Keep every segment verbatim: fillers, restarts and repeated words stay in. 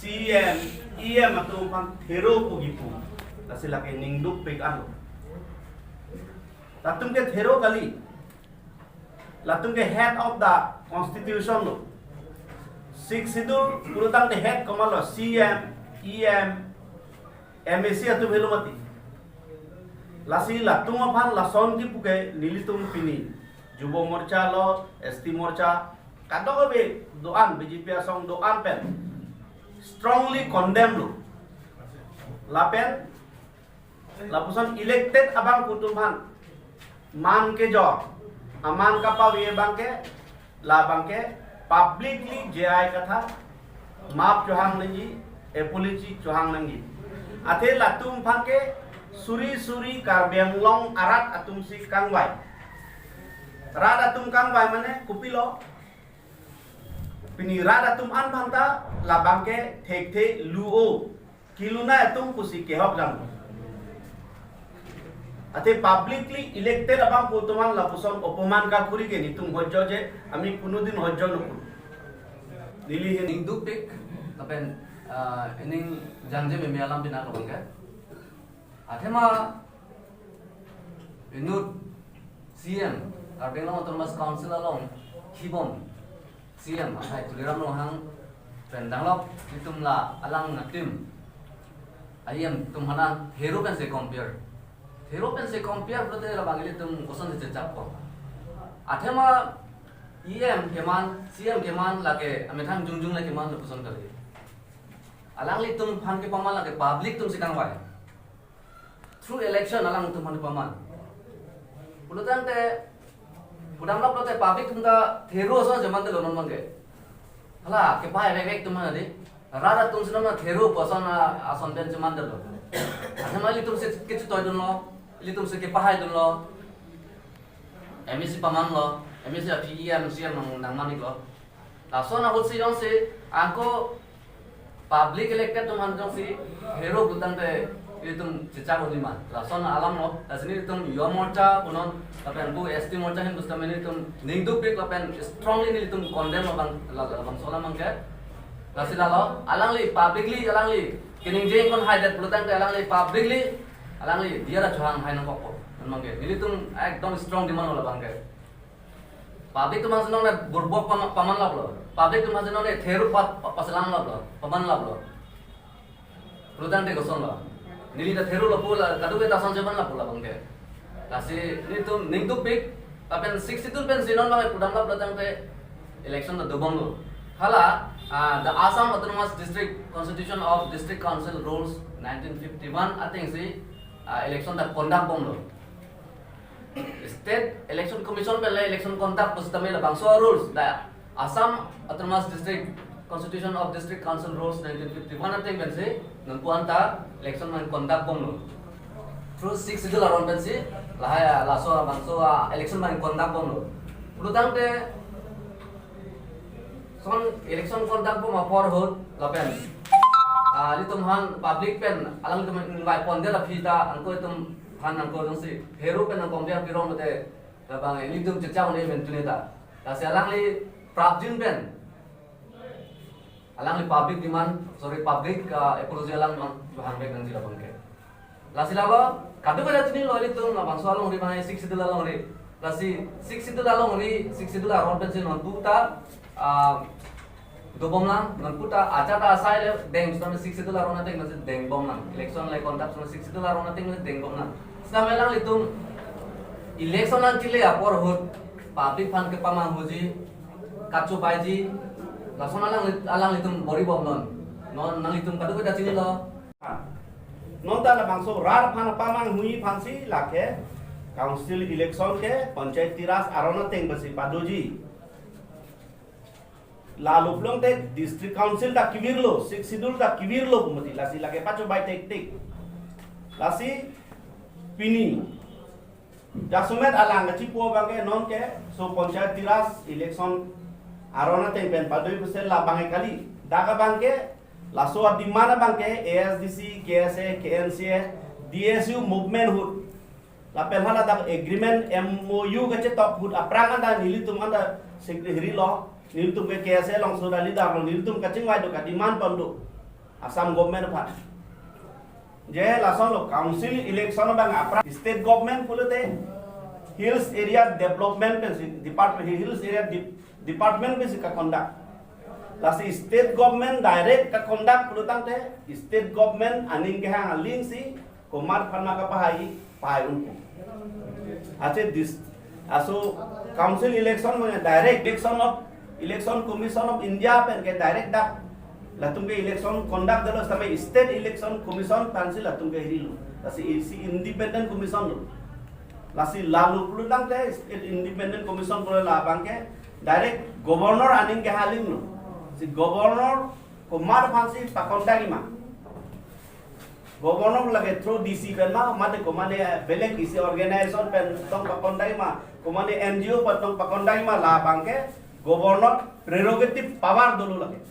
C M, E M atum aphan thero pu kipu. Lasi lake ningdukpik anlo. Latum ke thero kali. Latum ke head of the constitution lo. Sixth Schedule pulotangte head komatlo, C M, E M, M A C atum helo mati. Lasi latum aphan lason kipu ke nelitum pini Yuva Morcha lo, S T Morcha, kadokave do-an, B J P asong do-an pen strongly condemn lo. Lapen lapuson elected abangphu atum aphan man kejor, aman kapave abangke, labangke publicly J I Kathar map chohang nangji, apology chohang nangji. Athe latum aphan ke suri suri Karbi Anglong arat atum si kangvai. Rat atum kangvai mane kopilo? Pini rat atum an aphanta labangke thekthe lu-o, kelunei atum pusi kehok dam. Athe publicly elected abangphu atum an lapuson opoman kakuri ke nelitum hojjo je, ami konodin hojjo nokuru. Neli hin ningdukpik, lapen, ah, ining jangje meme alam pinak abangke. Athema inut C M, Karbi Anglong Autonomous Council along kibom C M, athai Tuliram Ronghang pen danglok itum la alang a-team, I M atum aphan thero pensi compare. Thero pensi compare pulote labang ilitum kosonsi chechakpo? Athema E M keman, C M keman lake amethang jongjong le keman lo koson kali. Alanglitum aphan kepaman lake public atum si kangvai. Through election alangtum aphan kepaman. Pulotangte, pudamlap pulote public atum ta thero ason si mandetlo non abangke. Hala, kepahai vek vek atum aphan dei. Rat atum si non thero pu ason a-, ason pensi mandetlo. Athema ilitum si kechetoidunlo, ilitum si kepahaidunlo. M A C pamanlo, M A C aphi E M, C M nang, nangman-iklo. Lason ahut si jongsi anke public elected atum aphan jongsi thero pulotangte itum chechak-odi ma? Lason alamlo, lasi nelitum Yuva Morcha punon, lapen bu S T Morcha ahin pusitame nelitum ningdukpik lapen strongly nelitum condemn lo bang, la, labangso alam abangke. Lasi lalo, alangli publicly, alangli keningje ingkon haidet pulotangte alangli publicly, alangli diya ra chohanghai nangkokpo. Non abangke nelitum ekdom strong demand lo labangke. Public atum aphan si non burbok pama-, pamanlaplo. Public atum aphan si non thero pa-, pa-, paselanglaplo, pamanlaplo. Pulotangte kosonlo? Neli ta therolo pu la, kadokave ta ason si manlappo labangke. Lasi nelitum ningdukpik, lapen Sixth Schedule pensi non abang pudamlap pulotangte election ta dobomlo. Hala, ah, the Assam Autonomous District Constitution of District Council Rules nineteen fifty-one atengsi, ah, election ta conduct bomlo. State Election Commission pen le election conduct pusitame labangso rules, the Assam Autonomous District Constitution of District Council Rules nineteen fifty-one ateng pensi nonpu anta election abang conduct bomlo. Through Sixth Schedule aron pensi lahai, ah, laso abangso, ah, election abang conduct bomlo. Pulotangte son election conduct bom apor ahut lapen, ah, ilitum aphan public pen alangtum ingvai pondet aphi ta anke itum aphan anke jongsi thero pen nang compare pirong mate labang ilitum chechak-un-e men tuni ta. Lasi alangli prapjin pen alangli public demand, sorry, public, ah, apology alang mang hangvek nangji labangke. Lasi lalo, kadokave ta chinilo ilitum labangso alongri abang Sixth Schedule alongri. Lasi Sixth Schedule alongri, Sixth Schedule aron pensi nonpu ta, ah, dobomlang, nonpu ta, acha ta asai le deng, sitame Sixth Schedule aron ateng pensi dengbomlang. Election le conduct sitame Sixth Schedule aron ateng pensi dengbomlang. Sitame alanglitum election nangchele apor ahut public aphan kepamanghuji, kachobaiji, lason alang, alanglitum bor-ibomnon. Non nanglitum kadokave ta chinilo. Non ta labangso rat aphan pamanghui aphansi lake council election ke panchayati raj aron ateng pensi padoji. Lalo pulotangte district council ta kevirlo, Sixth Schedule ta kevirlo pu mati, lasi lake pachobai tektik. Lasi pini jasemet alang kachipu abangke nonke so panchayati raj election aron ateng pen padoi pusi labang kali. Dak abangke laso a-demand abangke A S D C, K S A, K N C A, D S U movement ahut, lapen hala dak agreement M O U kachetok ahut aphrang anta nelitum anta signatory lo, nelitum ke K S A alongso ta leader lo, nelitum kachingvai do, ka-demand pon do. Assam government aphan. Je lason lo council election abang apra state government pulote hills area development pensi department, hills area de-, department pensi ka-conduct. Lasi state government direct ka-conduct pulotangte state government aning kehang aling si komat aphan ma kapahai, pahai unpo. Ache this, aso council election mane direct election of Election Commission of India pen ke direct dak latum ke election conduct dolo, sampai State Election Commission aphansi latum ke hirilo. Lasi isi independent commission lo. Lasi lalu pulotangte State Independent Commission pulo labang ke direct governor aning kehang aling lo. Si governor komat aphansi pa-conduct-ji ma. Governor lake through D C pen ma, mate komane belek isi organization pen tong pa-conduct-ji ma, komane N G O pen tong pa-conduct-ji ma, labang ke governor prerogative power dolo lake.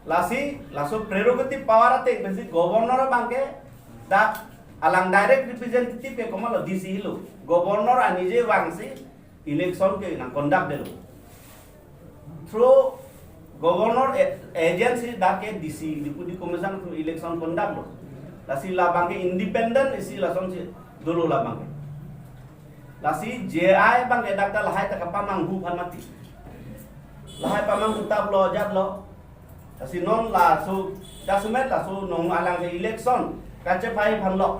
Lasi, laso prerogative power ateng pensi governor abang ke dak alang direct representative ke komatlo, D C lo. Governor anije vangsi election ke nang-conduct detlo. Through governor a-, agency dak ke D C, Deputy Commissioner through election conduct lo. Lasi labang ke independent isi lasonsi dolo labang ke. Lasi J I abang ke dak ta lahai ta kapamanghu aphan mati. Lahai pamanghu tap lo, jat lo. Lasi non laso, jasemet laso non alang ke election kachepai aphan lo.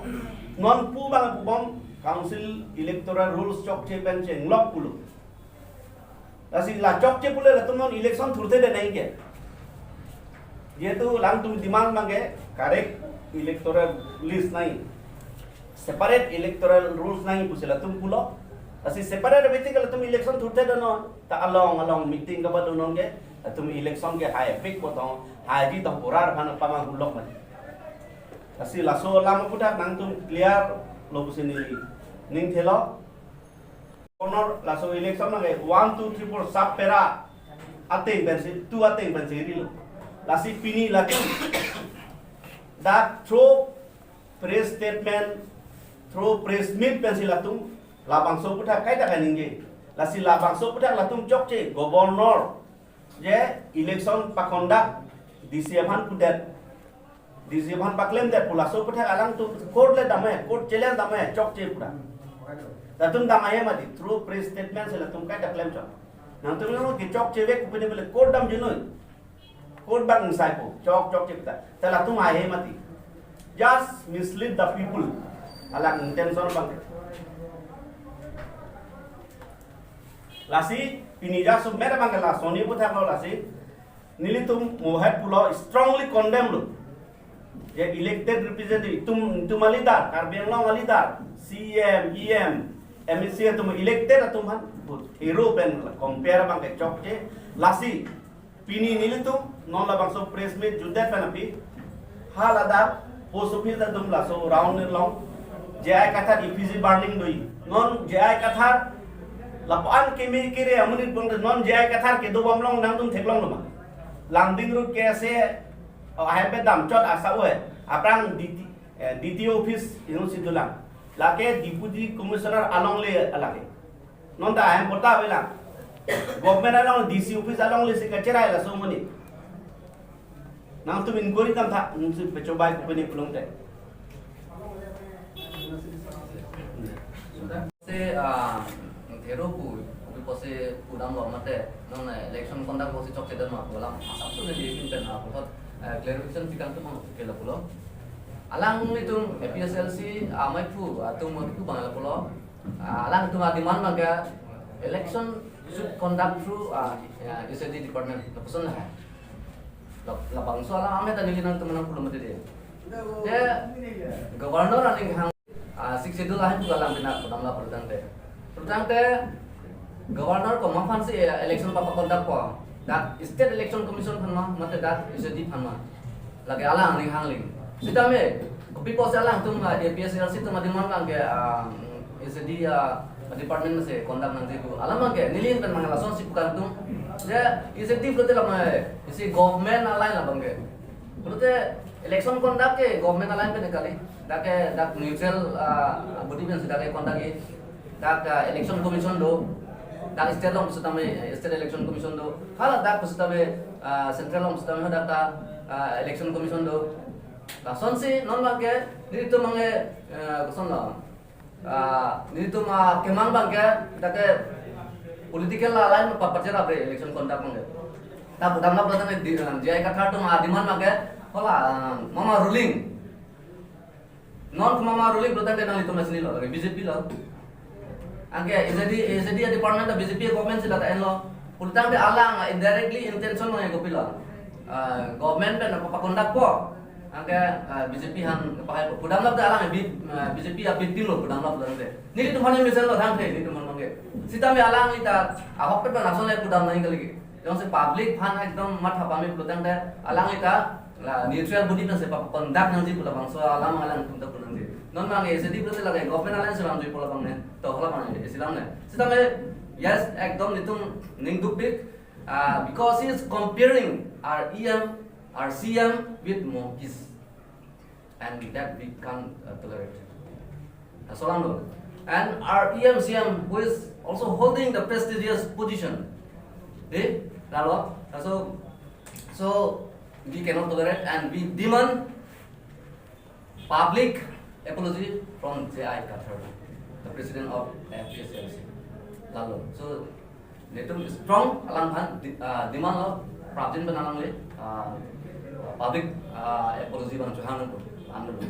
Non pu abang pubom council electoral rules chokche pen chenglok pulo. Lasi la chokche pule latum non election thurthe de nangji ke. Jehetu alangtum demand abang ke correct electoral list nangji, separate electoral rules nangji pusi latum pulo. Lasi separate meeting ke latum election thurthe de non. Ta along along meeting kaba do non ke latum election ke haipik potong, haiji tong kurar aphan pamanghu lok mati. Lasi laso alam aphuthak nangtum clear lo pusi neli ning thelo. Honor laso election nang ke one, two, three, four sub para ateng pensi, two ateng pensi rilo. Lasi pini latum dak through press statement, through press meet pensi latum labangso aphuthak kaita kaningje. Lasi labangso aphuthak latum chokche governor je election pa-conduct D C aphan pudet, D C aphan paklemdet pu laso aphuthak alangtum court le damai, court challenge damai, chokche pura. Latum damai mati, through press statement si latum kaita klem chok. Nangtum nang ke chokche vek pu pine bole court damjunoi. Court abang ingsaipo, chok chokche ta. Ta latum hai mati. Just mislead the people. Alang intention abang. Lasi pini jasemet abang ke lasonsi aphuthak lo lasi. Nelitum mohot pulo strongly condemn lo. Je elected representative itum, itum a-leader, Karbi Anglong a-leader, C E M, E M, M A C atum elected atum aphan hero pen compare abang ke chokche. Lasi pini nelitum non labangso press meet jutdet pen aphi, ha ladak post office atum laso round along J I Kathar effigy burning doji. Non J I Kathar lapu-an keme kere amonit bong non J I Kathar kedo bom along nangtum theklong lo ma? Lumding Road K S A, oh, ahem pe damchot asa ue. Aphrang D T, eh, D T O office inut si dolang. Lake Deputy Commissioner alongle lake. Non ta ahem porta avelang. Government along D C office alongle si kacherai laso amonit. Nangtum inquiry dam tha, nangtum pechobai kopine pulote. Se, ah, thero pu, pu pose pudam lo mate, non election conduct pose chokche det ma, bolam asap sune di pinten na, pulot, eh, clarification tikang tu mang, kela pulo. Alanglitum A P H L C, ah, amei pu, atum pu bang la pulo. Ah, alangtum a-demand abang ke election should conduct through, ah, ya, S A D department. Lapuson lahai. Lab-, labangso alam amet ta neli nangtum nang pulo mati de. De, governor aning kehang, ah, Sixth Schedule ahin pu alam kena pudam la pulotangte. Pulotangte, governor komat aphansi, eh, election pa-conduct po? Dak State Election Commission aphan ma, mate dak S A D aphan ma? Lake alang aning hangling. Sitame, kopi pusi alangtum, ah, A P H L C atum a-demand abang ke, ah, S A D, ah, department si conduct nangji pu. Alam abang ke, neli pen mang lasonsi pu kangtung. Ya, S A D pulote lamai, isi government align labang ke. Pulote election conduct ke government align pen kali. Dak ke, dak neutral, ah, body pen si dak ke conduct ke. Dak, ah, Election Commission do. Dak state along pusitame, eh, State Election Commission do. Hala dak pusitame, ah, central along pusitame hadak ta, ah, Election Commission do. Lasonsi non abangke nelitum abangke, eh, kosonlo. Ah, nelitum, ah, kemang abangke, dak ke political line pa pacherap re election conduct abangke. Ta pudamlap pulo tangte di, ah, J I Kathar atum, ah, demand abangke, hala, ah, mama ruling. Non komat ma ruling pulo tangte nanglitum asinilo, lake B J P lo. Anke A J D, A J D department ta B J P government si lata enlo. Pulo tangte alang indirectly intention lo kopilo. Ah, government pen apa conduct po. Anke, ah, B J P aphan pahai po. Pudamlap ta alang B-, ah, B J P a-victim lo pudamlap pulo tangte. Nelitum aphan mesen lo thangthe, nelitum aphan mangke. Sitame alang ita ahok pen lason le pudam nangji kali ke. Jongsi public aphan ekdom matha pame pulo tangte alang ita la neutral body pensi pa conduct nangji pu labangso alam alangtum ta pu nangji. Non abang A J D pulo tangte lake government alangsi lamjui pu labang ne. To hala abang isi alam ne. Sitame, yes, ekdom nelitum ning dukpik, ah, because he is comparing our E M, our C M with monkeys. And that we can't, uh, tolerate. Laso alam lo. And our E M C M who is also holding the prestigious position. Dei, lalo. So, so we cannot tolerate and we demand public apology from J I Kathar, the president of F T S L C. Lalo. So, nelitum strong alangphan di-, ah, demand lo, prapjin pen alangli, ah, public, ah, apology abang chohang nangpo, ang nangpo.